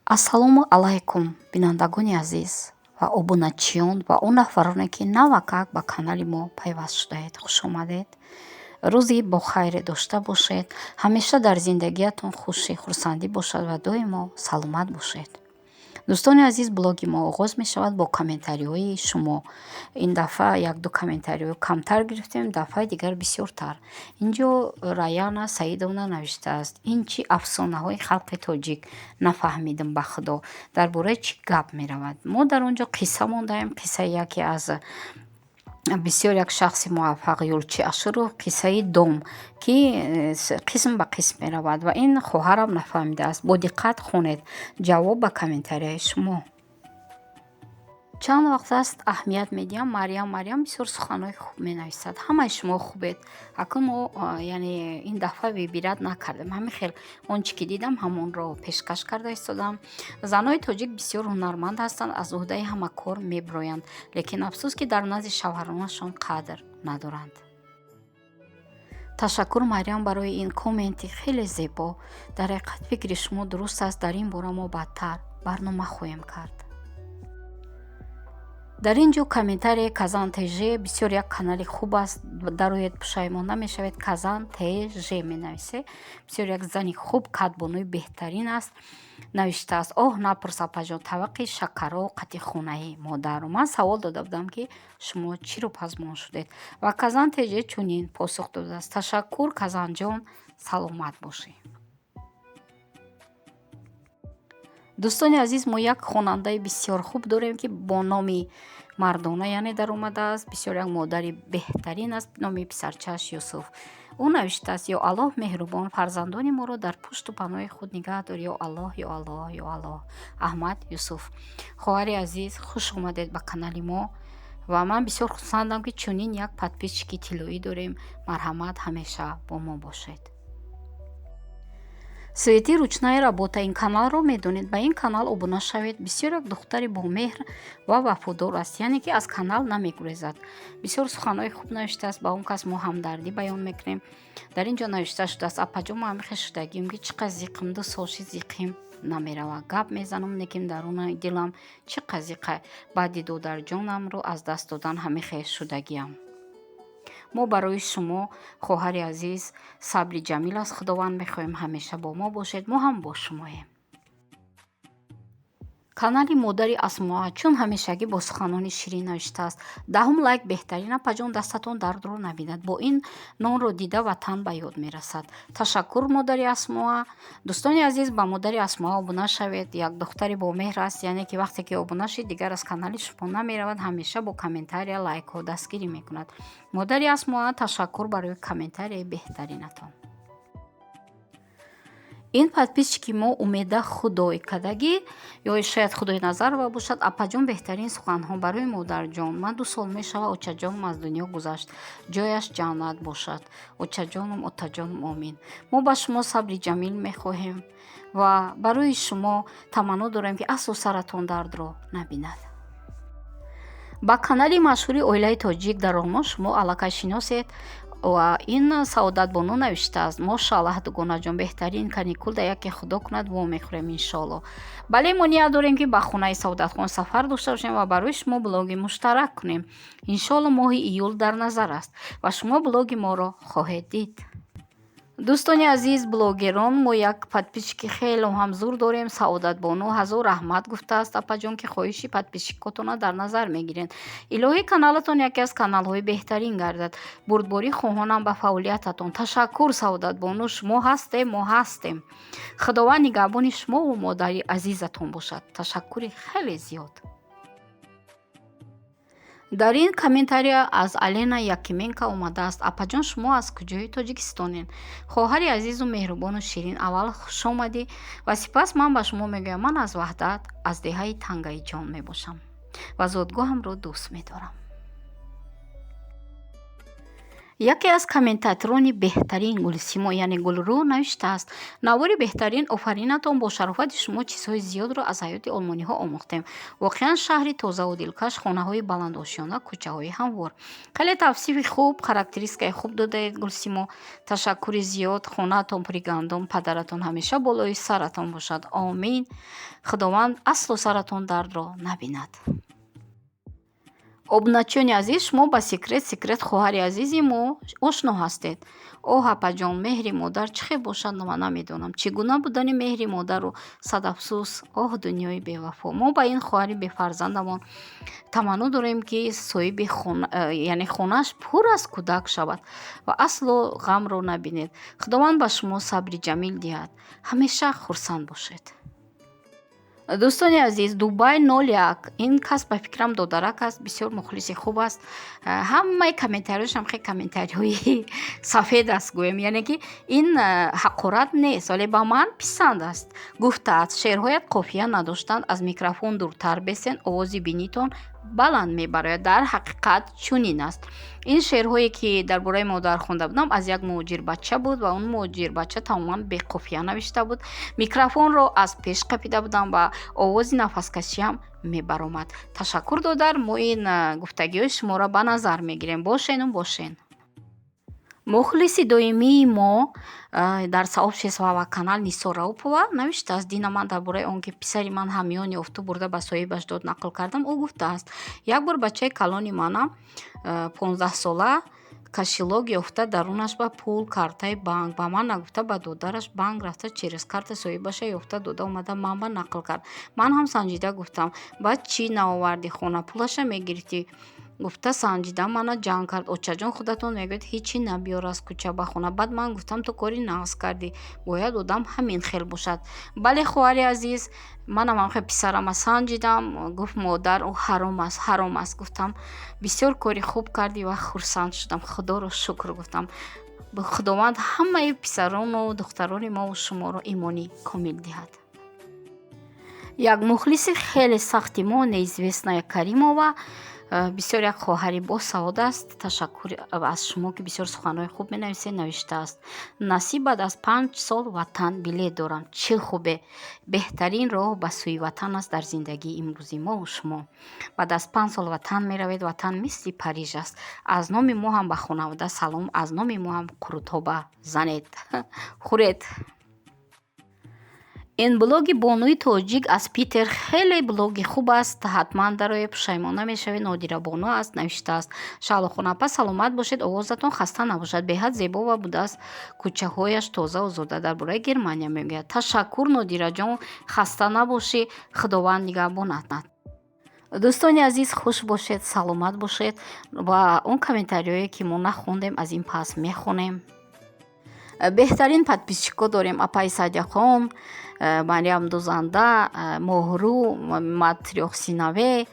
Ассалому алайкум, бинандагони азиз ва обуначиён ва он нафароне, ки навакак ба канали мо пайваст шудаед. Хуш омадед. Рӯзи бохайре дошта бошед. Ҳамеша дар зиндагиятон хушӣ, хурсандӣ бошад ва доимо саломат бошед. Дӯстони азиз, блоги мо оғоз мешавад бо комментариҳои шумо. Ин дафъа якду комментариҳо камтар гирифтем, дафъаи дигар бисёртар. Инҷо Раяна Саидовна навиштааст: ин чӣ афсонаҳои халқи тоҷик? Нафаҳмидам, ба Худо, дар бораи чӣ гап меравад. Мо дар он ҷо қисса мондаем, қиссаи яке аз бисёр як шахси муваффақ, Юлчи Ашуров, қиссаи дом, ки қисм ба қисм меравад, ва ин хоҳарам нафаҳмидааст. Бо диққат хонед. Ҷавоб ба комментарияи шумо. Чанд вақт аст, аҳамият медиҳам, Марьям, Марьям бисёр суханҳои хуб менависад. Ҳамаи шумо хубед. Акун мо, яъне, ин дафъа выбирать накардем. Ҳамин хел он чӣ ки дидам, ҳамонро пешкаш карда истодам. Занҳои тоҷик бисёр ҳунарманд ҳастанд, аз уҳдаи ҳама кор мебироянд, лекин афсӯс, ки дар назди шавҳаронашон қадр надоранд. Ташаккур, Марьям, барои ин комменти хеле зебо. Дар ҳақиқат, фикри шумо дуруст аст. Дар ин бора мо баъдтар барнома хоҳем кард. Дар ин ҷо комментарияи Казан ТЖ, бисёр як канали хуб аст, дароед, пушаймон намешавед. Казан ТЖ менависе. Бисёр як зани хуб, кадбонуи беҳтарин аст. Навиштааст: оҳ, напурс, апаҷон, таваққи шакаро қати хонаи модару. Ман савол дода будам, ки шумо чиро пазмон шудед, ва Казан ТЖ чунин посух додааст: ташаккур, Казанҷон, саломат бошӣ. Дӯстони азиз, мо як хонандаи бисёр хуб дорем, ки бо номи мардона, яъне, даромадааст. Бисёр як модари беҳтарин аст. Номи писарчааш Юсуф. Ӯ навиштааст: ё Аллоҳ меҳрубон, фарзандони моро дар пушту паноҳи худ нигаҳ дор, ё Аллоҳ, ё Аллоҳ, ё Аллоҳ. Аҳмад Юсуф. Хоҳари азиз, хуш омадед ба канали мо, ва ман бисёр хурсандам, ки чунин як подписчики тиллоӣ дорем. Марҳамат, ҳамеша бо мо бошед. Свети ручная работа, ин каналро медонед, ба ин канал обуна шавед. Бисёр як духтари бомеҳр ва вафодор аст, яъне ки аз канал намегурезад. Бисёр суханҳои хуб навиштааст, ба он кас мо ҳамдардӣ баён мекунем. Дар ин ҷо навишта шудааст: апаҷон, мо ҳамихе шудагием, ки чӣ қадр зиқим, 2 сол шид, зиқим намерава. Гап мезанам, лекин дарунаи дилам чӣ қадр зиқа. Баъди додарҷонамро аз даст додан ҳамихе шудагиам. Мо барои шумо, хоҳари азиз, сабри ҷамил аз Худованд мехоҳем. Ҳамеша бо мо бошед, мо ҳам бо шумоем. Канали модари Асмоа чун ҳамешагӣ бо суханони ширин навиштааст: 10-ум лайк, беҳтарин, апаҷон, дастатон дардро набинад. Бо ин нонро дида, ватан ба ёд мерасад. Ташаккур, модари Асмоа. Дӯстони азиз, ба модари Асмоа обуна шавед. Як духтари бомеҳр аст, яъне ки вақте ки обуна шид, дигар аз канали шумо намеравад. Ҳамеша бо комментария, лайкҳо дастгирӣ мекунад. Модари Асмоа, ташаккур барои комментарияи беҳтаринатон. Ин подписчики мо Умеда Худой кадагӣ ё шояд Худойназарова бошад. Апаҷон, беҳтарин суханҳо барои модарҷон. Ман 2 сол мешавад, очаҷонам аз дунё гузашт, ҷояш ҷаннат бошад, очаҷонам, отаҷонам, омин. Мо ба шумо сабри ҷамил мехоҳем ва барои шумо таманно дорем, ки асо саратон дардро набинад. Ба канали машҳури оилаи тоҷик дар Олмон шумо аллакай шиносед, ва ин Саодатбону навиштааст: мошаллаҳ, дугонаҷон, беҳтарин каникул да яке худо кунад, вомехӯрем, иншоалло. Бале, мо ният дорем, ки ба хонаи Саодатхон сафар дошта бошем ва барои шумо блоги муштарак кунем. Иншоалло, моҳи июл дар назар аст ва шумо блоги моро хоҳед дид. Дӯстони азиз, блогерон, мо як подписчики хело ҳам зур дорем. Саодатбону ҳазор раҳмат гуфтааст: апаҷон, ки хоҳиши подписчикотона дар назар мегиред. Илоҳӣ, каналатон яке аз каналҳои беҳтарин гардад. Бурдборӣ хоҳонам ба фаъолиятатон. Ташаккур, Саодатбону. Шумо ҳастем, мо ҳастем. Худованд нигаҳбони шумову модари азизатон бошад. Ташаккури хеле зиёд. Дар ин комментария аз Алена Якименко омадааст: апаҷон, шумо аз куҷои Тоҷикистонед? Хоҳари азизу меҳрубону ширин, аввал хушомадӣ ва сипас ман ба шумо мегӯям: ман аз Ваҳдат, аз деҳаи Тангаиҷон мебошам ва зодгоҳамро дӯст медорам. Яке аз комментаторони беҳтарин Гулсимо, яъне Гулрӯ, навиштааст: «Навори беҳтарин, офаринатон, бо шарофати шумо чизҳои зиёдро аз ҳаёти олмониҳо омӯхтем. Воқеан, шаҳри тозаву дилкаш, хонаҳои баландошёна, кӯчаҳои ҳамвор». Хеле тавсифи хуб, характеристикаи хуб додаед, Гулсимо, ташаккури зиёд. Хонаатон пури гандум, падаратон ҳамеша болои саратон бошад, омин. Худованд асло саратон дардро набинад. Обуначиёни азиз, шумо ба секрет секрет хоҳари азизи мо ошно ҳастед. Оҳ, апаҷон, меҳри модар чӣ хел бошад, ман намедонам. Чӣ гуна будани меҳри модару, сад афсӯс, оҳ, дунёи бевафо. Мо ба ин хоҳари бефарзандамон таманно дорем, ки соҳиби яъне хонааш пур аз кӯдак шавад ва асло ғамро набинед. Худованд ба шумо сабри ҷамил диҳад, ҳамеша хурсанд бошед. Дӯстони азиз, Дубай 01, ин кас ба фикрам додарак аст, бисёр мухлиси хуб аст. Ҳамаи комментариёшам хеле комментариҳои сафед аст, гӯем, яъне ки ин ҳақорат нест, вале ба ман писанд аст. Гуфтааст: «Шеърҳоят қофия надоштанд, аз микрофон дуртар бесен, овози бинитон баланд мебарояд». Дар ҳақиқат чунин аст. Ин шеърҳое, ки дар бораи модар хонда будам, аз як муҳоҷирбача буд ва он муҳоҷирбача тамоман беқофия навишта буд. Микрофонро аз пеш қапида будам ва овози нафаскашиам мебаромад. Ташаккур, додар, мо ин гуфтагиҳои шуморо ба назар мегирем. Бошену бошен. Мухлиси доимии мо дар сообщество ва канал Нисо Раупова навиштааст: «Дина ман дар бораи он, ки писари ман ҳамён ёфту бурда ба соҳибаш дод, нақл кардам. Ӯ гуфтааст: як бор бачаи калони манам, 15-сола, кошелёк ёфта, дарунаш ба пул, картаи банк. Ба ман нагуфта, ба додараш банк рафта, через карта соҳибаша ёфта дода омада, ман ба нақл кард. Ман ҳам санҷида гуфтам: баъд чӣ наовардӣ хона, пулаша мегирифтӣ? Гуфта, санҷида мана ҷанг кард: очаҷон, худатон мегӯед, ҳечи набиёр аз кӯча ба хона. Баъд ман гуфтам: ту кори нағз кардӣ, бояд одам ҳамин хел бошад». Бале, хоҳари азиз, манам ҳамхел писарама санҷидам. Гуфт: модар, ӯ ҳаром аст, ҳаром аст. Гуфтам: бисёр кори хуб кардӣ ва хурсанд шудам, худоро шукр гуфтам. Худованд ҳамаи писарону духтарони мову шуморо имони комил диҳад. Як мухлиси хеле сахти мо, Неизвестная Каримова, бисёр як хоҳари босавод аст, ташаккур аз шумо, ки бисёр суханҳои хуб менависед, навиштааст: «Насиб, баъд аз 5 сол ватан билет дорам. Чӣ хубе! Беҳтарин роҳ ба сӯи ватан аст дар зиндагии имрӯзи мову шумо. Баъд аз 5 сол ватан меравед, ватан мисли Париж аст. Аз номи мо ҳам ба хонавода салом, аз номи мо ҳам қурутоба занед, хӯред». Ин блоги бонуи тоҷик аз Питер хеле блоги хуб аст, ҳатман дароед, пушаймон намешавед. Нодира Бону аст, навиштааст: «Шаҳлохон апа, саломат бошед, овозатон хаста набошад, беҳад зебо ва будааст, кӯчаҳояш тоза, озода». Дар бораи Германия мегӯяд. Ташаккур, Нодираҷон, хаста набошӣ, Худованд нигаҳбонат. Дӯстони азиз, хуш бошед, саломат бошед ва он комментариҳое, ки мо нахондем, аз ин пас мехонем. Беҳтарин подписчикҳо дорем: апаи Садяхон, Мариям Дузанда, Моҳрӯ, Матрёхсинаве,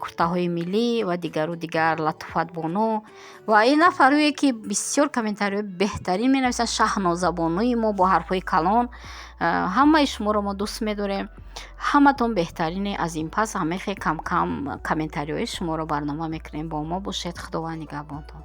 куртаҳои миллӣ ва дигару дигар, Латуфатбону ва ин нафарое, ки бисёр комментариҳои беҳтарин менависанд, Шаҳнозабонуи мо бо ҳарфҳои калон. Ҳамаи шуморо мо дӯст медорем, ҳаматон беҳтарине. Аз ин пас ҳамехе камкам комментариҳои шуморо барнома мекунем. Бо мо бошед, Худованд нигаҳбонтон.